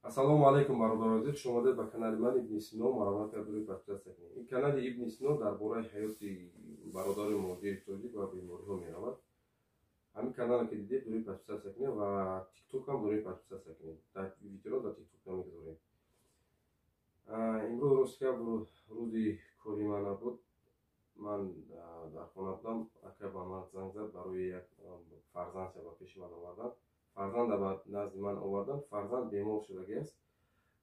Ассалому алайкум, бародарони азиз, хуш омадед ба канали ман, Ибни Сино. Марҳамат карда подписаться кунед. Ин канали Ибни Сино дар бораи ҳаёти бародари муҳоҷири тоҷик ва бемориҳо меравад. Ҳамин канале ки дидед, дурӣ подписаться кунед ва Тиктокам дурӣ подписаться кунед. Дар видеоро дар Тикток намегузорем. Имрӯз, рост гап, рӯзи кори ман набуд. Ман дар хона будам. Ака ба ман занг зад, барои як фарзандша ба пеши ман овардан. Фарзанда ба назди ман овардан. Фарзанд бемор шудагӣ аст.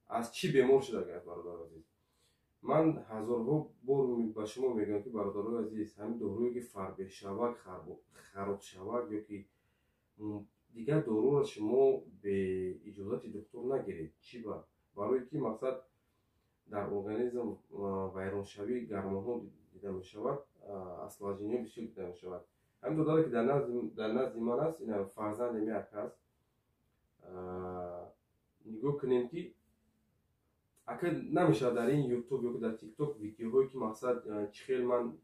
Аз чӣ бемор шудагӣ аст, бародари азиз? Ман ҳазорҳо бор ба шумо мегӯям, ки, бародарои азиз, ҳамин дорӯе ки фарбеҳшавак, харобшавак ё ки дигар доруро шумо бе иҷозати духтур нагиред. Чӣ ба? Барое ки, мақсад, дар организм вайроншавии гормонҳо дида мешавад, осложнение бисёр дида мешавад. Ҳамин додаре ки дар назди ман аст, ина фарзанди ми ака аст. Нигоҳ кунем, ки ака намешавад дар ин Ютуб ё дар Тикток видеоҳое ки, мақсад, чӣ хел ман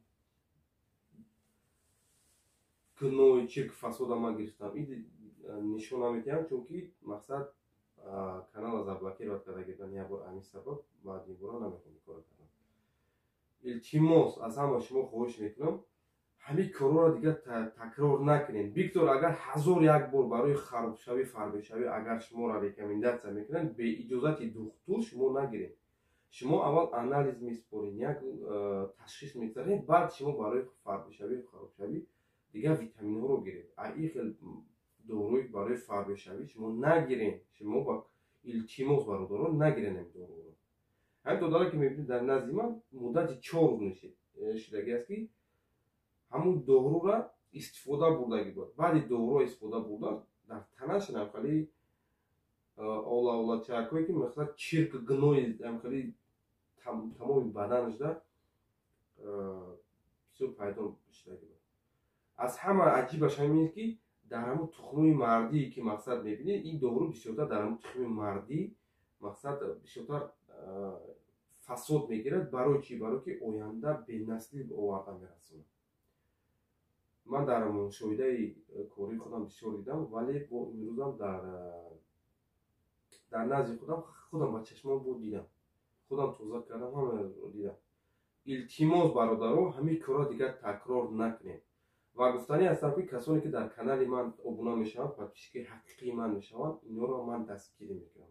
гуноҳи чирк фасода ман гирифтам, ин нишон намедиҳам, чунки, мақсад, канала заблокировать карда гирдан як бор. Ҳамин сабаб баъди бора намехоҳам кора кардан. Илтимос, аз ҳама шумо хоҳиш мекунам, ҳамин корҳоро дигар такрор накунед. Бигзор агар ҳазор як бор барои харобшавӣ, фарбешавӣ агар шуморо рекомендация мекунанд, беиҷозати духтур шумо нагиред. Шумо аввал анализ месупоред, як ташхис мегузаред, баъд шумо барои фарбешавӣ, харобшавӣ дигар витаминҳоро гиред. А ин хел доруи барои фарбешавӣ шумо нагиред. Шумо ба илтимос, бародарон, нагиред ҳамин доруро. Ҳамин додаре ки мебинед дар назди ман, муддати 4 рӯз шудагӣ аст, ки ҳамун дорура истифода бурдагӣ буд. Баъди доруро истифода бурдан дар танаш намхали ола олачакҳое ки, масалан, чирк, гной намхали тамоми баданашда бисёр пайдо шудагӣ буд. Аз ҳама аҷибаш ҳамин, ки дар ҳамун тухмии мардӣ ки, мақсад, мебинед, ин дору бисёртар дар ҳамун тухми мардӣ, мақсад, бисёртар фасод мегирад. Барои чӣ? Барое ки оянда бенаслӣ оварда мерасонад. Ман дар мушоҳидаи кории худам бисёр дидам, вале бо имрӯзам дар назди худам, худам ба чашмон буд дидам, худам тоза кардам, ҳамаро дидам. Илтимос, бародаро, ҳамин корро дигар такрор накунед. Ва гуфтанӣ ҳастам, ки касоне ки дар канали ман обуна мешаванд, подписчики ҳақиқии ман мешаванд, инҳоро ман дастгирӣ мекунам.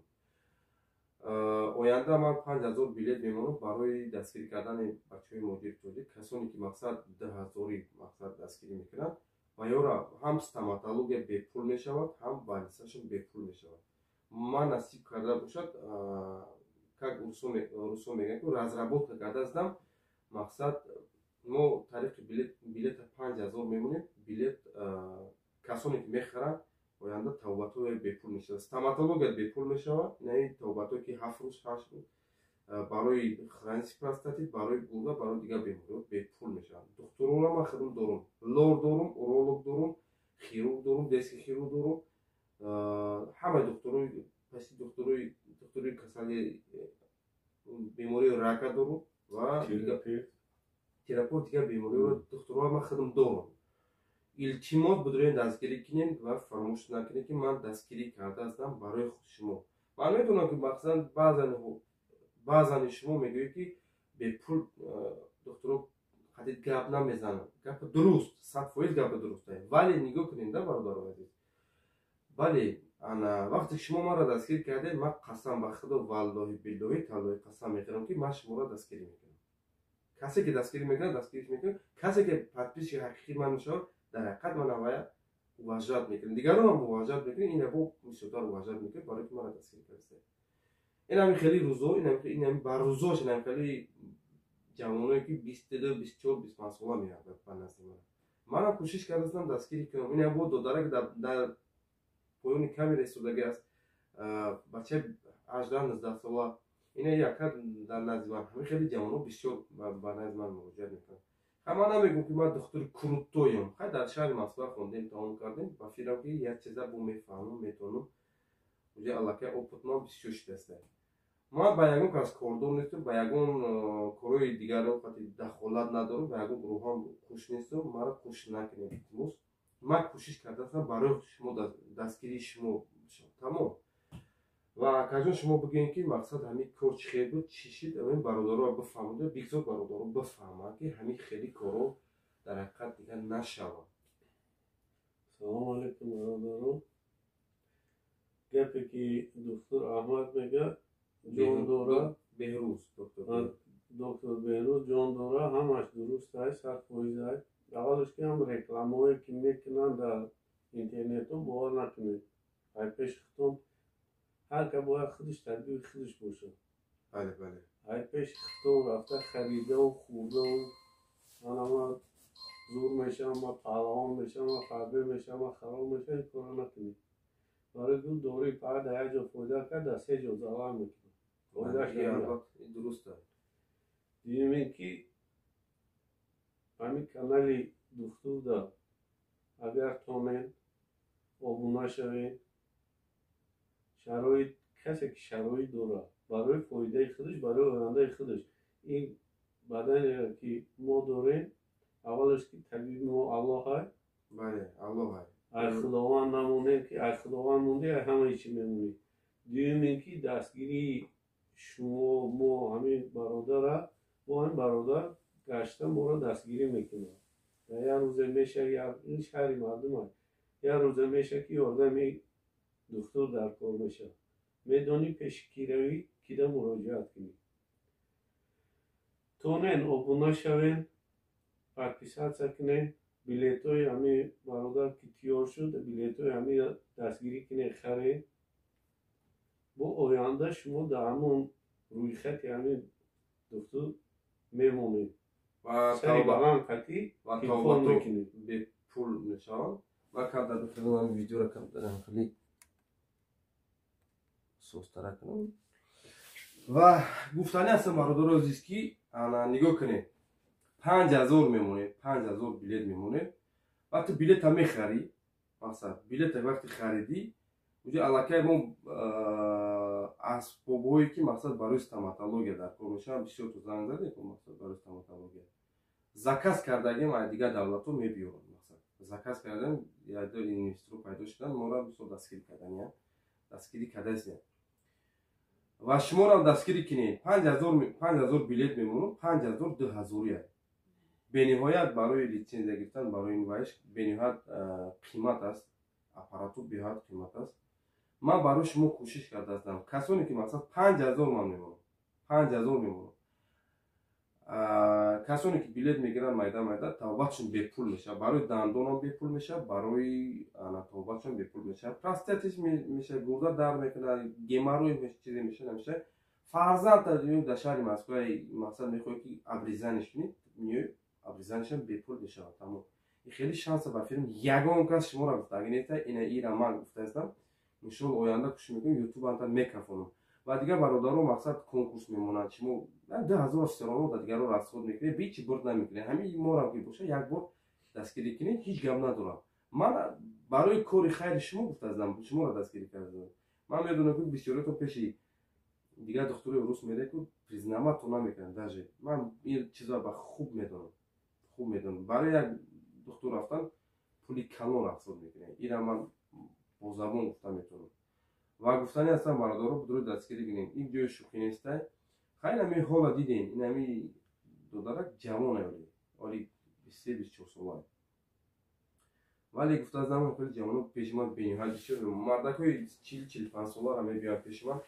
Оянда ман 5000 билет мемонам барои дастгирӣ кардани бачаҳои муҳоҷири тоҷик. Касоне ки, мақсад, 2000-и, мақсад, дастгирӣ мекунанд ва ёра ҳам стоматология бепул мешавад, ҳам больницашон бепул мешавад. Ман насиб карда бошад, как русо мегӯянд, ки разработка кардаастам. Мақсад, мо тариқи билета 5000 мемонем. Билет касоне ки мехаранд, оянда табобатҳое бепул мешавад, стоматология бепул мешавад. Инаи табобатҳое ки 7 рӯз, 8 рӯз барои хронический простатит, барои гурда, барои дигар бемориҳо бепул мешаванд. Духтурора ман худам дорум: лор дорум, уролог дорум, хирург дорум, детский хирург дорум, ҳамаи духтурои, почти духтурои, духтурои касали бемории рака дорум ва терапевт, дигар бемориҳоро духтурҳоро ман худам дорум. Илтимос, бидурен, дастгирӣ кунед ва фаромӯш накунед, ки ман дастгирӣ кардаастам барои шумо. Ман медонам, ки мақсад, баъзани шумо мегӯед, ки бепул духтуро қадид гап намезананд. Гапи дуруст, 100% гапи дуруст, вале нигоҳ кунед да, бародарони азиз. Бале, ана вақте шумо маро дастгир кардед, ман қасам ба худо, валлоҳи, биллоҳи, таллоҳи, қасам мехӯрам, ки ман шуморо дастгирӣ мекунам. Касе ки дастгирӣ мекунад, дастгириш мекунам. Касе ки подписчики ҳақиқии ман мешавад, дар ҳақиқат ман авая уважать мекунам, дигаронам уважать мекунем, ина бо бисёртар уважать мекунем, барои ки маро дастгирӣ кардастед. Инами хеле рӯзо, инами ба рӯзош, инами хеле ҷавоное ки 22, 24, 25 сола меояд ба назди ман. Манам кӯшиш кардастам дастгирӣ кунам. Инам бо додаре ки дар поёни камера истодагӣ аст, бачаи 18, 19 сола, ина яка дар назди ман. Ҳамин хеле ҷавонҳо бисёр ба назди ман муроҷиат мекунанд. Ман намегӯм, ки ман духтури крутоем. Хай, дар шаҳри Москва хондем, тамом кардем, ба фикрам, ки як чиза бо мефаҳмам, метавонам. Уже аллакай опытман бисёр шудааст. Ман ба ягон кас кордор нестам, ба ягон корҳои дигарро дахолат надорам, ба ягон гурӯҳам қуш нестам. Маро қуш накунед, илтимос. Ман кӯшиш кардаастам барои шумо, дастгирии шумо, тамом. Ва акаҷон, шумо бигӯем, ки мақсад ҳамин кор чӣ хел буд, чӣ шид, ҳамин бародаро бифаҳмода, бигзор бародаро бифаҳманд, ки ҳамин хели коро дар ҳақиқат дигар нашавад. Салому алайкум, бародарон. Гапе ки доктор Аҳмад мегӯяд, ҷон дора. Беҳрӯз. Доктор Беҳрӯз ҷон дора, ҳамаш дуруст ай, 100% ай. Аввалаш ки ҳам рекламаое ки мекунанд дар интернетҳо, бовар накунед. Ай пеши худтон, ҳар ка бояд худаш табиби худаш бошад. Бале, бале. Ай пеши худтон рафта харидаву хӯрдаву анама зур мешавам, ма паҳлавон мешавам, ма фарбе мешавам, ма хароб мешавам, ин корро накунед. Барои ки дорои фақат дар як ҷо фоида кард, дар се ҷо залал мекунад. Фоидааш намеяд. Дуруст. Дуюм ин ки ҳамин канали духтурда агар тонен, обуна шавед. Шароит, касе ки шароит дорад, барои фоидаи худаш, барои ояндаи худаш. Ин баданеро ки мо дорем, аввалаш ки табиби мо Аллоҳай. Бале, Аллоҳай. Ай Худованд намонем, ки ай Худованд монди, ай ҳамаи чӣ мемонӣ. Дуюм ин ки дастгирии шумо, мо ҳамин бародара, мо ҳамин бародар гашта моро дастгирӣ мекунад. Дар як рӯзе меша, ин шаҳри мардума, як рӯзе меша ки ёрдами духтур дар кор мешавад, медонӣ пеши кӣ равӣ, кида муроҷиат кунӣ. Тонен, обуна шавен, подписаться кунен. Билетҳои ҳамин бародар ки тиёр шуд, билетҳои ҳамин дастгирӣ кунен, харен. Бо оянда шумо дар ҳамон рӯйхати ҳамин духтур мемонед. Сари баланд қатӣ телефон мекунед. Бепул мешаванд. Ва камтар бихелам, видеоро камтар хеле состара кунам. Ва гуфтани ҳастам, бародаро азиз, ки ана нигоҳ кунед, 5000 мемонед, 5000 билет мемонед. Вақте билета мехарӣ, мақсад, билета вақте харидӣ, уҷа аллакай мо асбобҳое ки мақсад барои стоматология дар кор мешаванд, бисёр ту занг задем, мақсад барои стоматология заказ кардагим, аз дигар давлатҳо мебиёранд. Мақсад, заказ кардем, ядо инвесторо пайдо шудан, моро бисёр дастгирӣ кардания, дастгирӣ кардасия ва шуморам дастгирӣ кинед. 5000 билет мемонад, 5000 дуҳазория. Бениҳоят барои литсензия гирифтан, барои ин вайш бениҳоят қимат аст, аппарату бениҳоят қимат аст. Ман барои шумо кӯшиш кардаастам. Касоне ки мақсад 5000 ман мемонам, 5000 мемонам, касоне ки билет мегиранд майда майда, тавбатшон бепул мешавад. Барои дандонам бепул мешавад, барои тавбатшон бепул мешавад. Простатит мешавад, гурда дард мекунад, геморрой, чизе мешавад, намешавад. Фарзанд дар шаҳри Москва, мақсад, мехоҳӣ ки обрезание ш кунӣ, меои, обрезание шам бепул мешавад, тамом. Хеле шанса ба филм ягон кас шуморо гуфтаги неста. Ина ира ман гуфтаастам. Иншоалло, оянда кӯшиш мекунем, ютуб мекафонам. Ва дигар бародаро, мақсад, конкурс мемонанд. Шумо 2000 сероно дар дигарро расход мекунед, бечи бурд намекунед. Ҳамин морам ки боша, як бор дастгирӣ кунед, ҳеҷ гап надорам. Ман барои кори хайри шумо гуфтаастам, шуморо дастгирӣ кардам. Ман медонам, ки бисёриятон пеши дигар духтурои рус меред, ку признавать то намекунанд даже. Ман ин чизро ба хуб медонам, хуб медонам. Барои як духтур рафтан пули калон расход мекунед. Ира ман бо забон гуфта метавонам. Ва гуфтани ҳастам, бародаро, будурои дастгирӣ кунем. Ин ҷои шӯхӣ нестай. Хайр, ами ҳола дидем, ин ами додарак ҷавон, оли 23-24 сола, вале гуфта замон хеле ҷавоно пеши ман бениҳоят бисёр мардакҳои 40-45 солара мебиёянд пеши ман.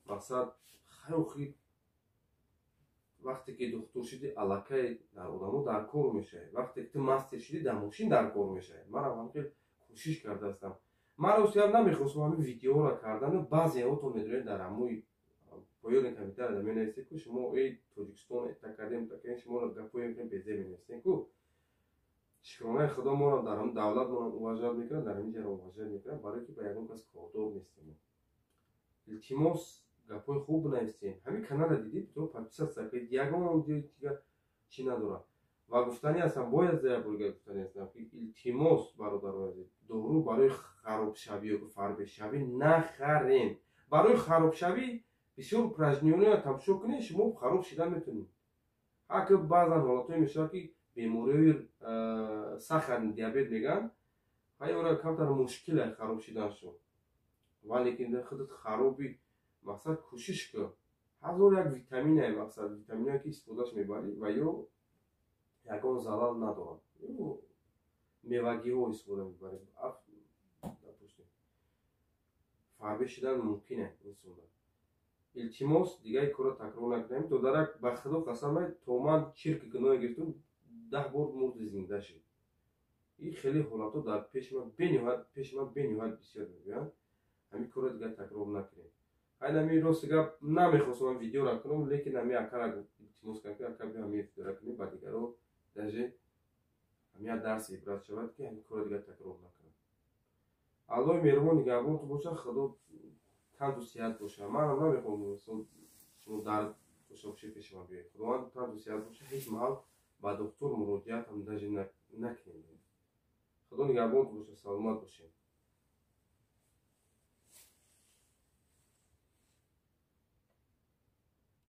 Мақсад, хайохи вақте ки духтур шудӣ, аллакай дар одамо дар кор мешавӣ. Вақте ки ту мастер шудӣ, дар мошин дар кор мешавӣ. Манам ҳамхел кӯшиш кардаастам. Ман ростиям намехостам ҳамин видеоро кардану. Баъзеҳотон медонед, дар ҳамои поёни комментария менависед, ку шумо эй Тоҷикистон такадем такадем, шуморо гапоем безе менависем, ку шукронаи Худо, моро дар ҳам давлат моро уважать мекунад, дар ҳамин ҷаро уважать мекунад, барое ки ба ягон кас кордор нестем. Илтимос, гапҳои хуб бинависем. Ҳамин каналро дидед, то подписаться кунед, ягон ҷои дигар чӣ надорад. Ва гуфтанӣ ҳастам, бояд як бор гуфтанӣ ҳастам, ки илтимос, бародарои азиз, дору барои харобшавӣ ё фарбешавӣ нахарен. Барои харобшавӣ бисёр упражнения тамошо кунед, шумо хароб шида метавонед. Ҳаки баъзан ҳолатҳое мешавад, ки бемориҳои сахарный диабет мегӯянд, ҳайёра камтар мушкиле хароб шиданшон, валекин худат хароби. Мақсад, кӯшиш кун, ҳазор як витаминае, мақсад, витаминое, ки истифодаш мебарӣ ва ё ягон залал надоранд, мевагиҳо истифода мебарем. Допустим, фарбе шидан мумкин е инсонда. Илтимос, дигари корро такрор накунем. Додарак, ба Худо қасам, то ман чирки гуноҳе гирифтум, 10 бор мурди, зинда шид. Ин хеле ҳолатҳо дар пеши ман бениҳоят, пеши ман бениҳоят бисёр мегӯянд. Ҳамин корро дигар такрор накунем. Ҳайнами, рости гап, намехостам ман видеора кунам, лекин ҳами акара илтимос кардам, ки ака, биё, ҳами видеора кунем, ба дигаро даже ҳамия дарси ибрат шавад, ки ҳамин корро дигар такрор накунам. Аллоҳи меҳрубон нигаҳбонтон бошад, Худо танту сиҳат боша. Манам намехоҳам шумо дард дошта бошед, пеши ман биёед. Худованд танту сиҳат боша, ҳеҷ маҳал ба духтур муроҷиат ҳам даже накунед. Худо нигаҳбонтон боша, саломат бошед.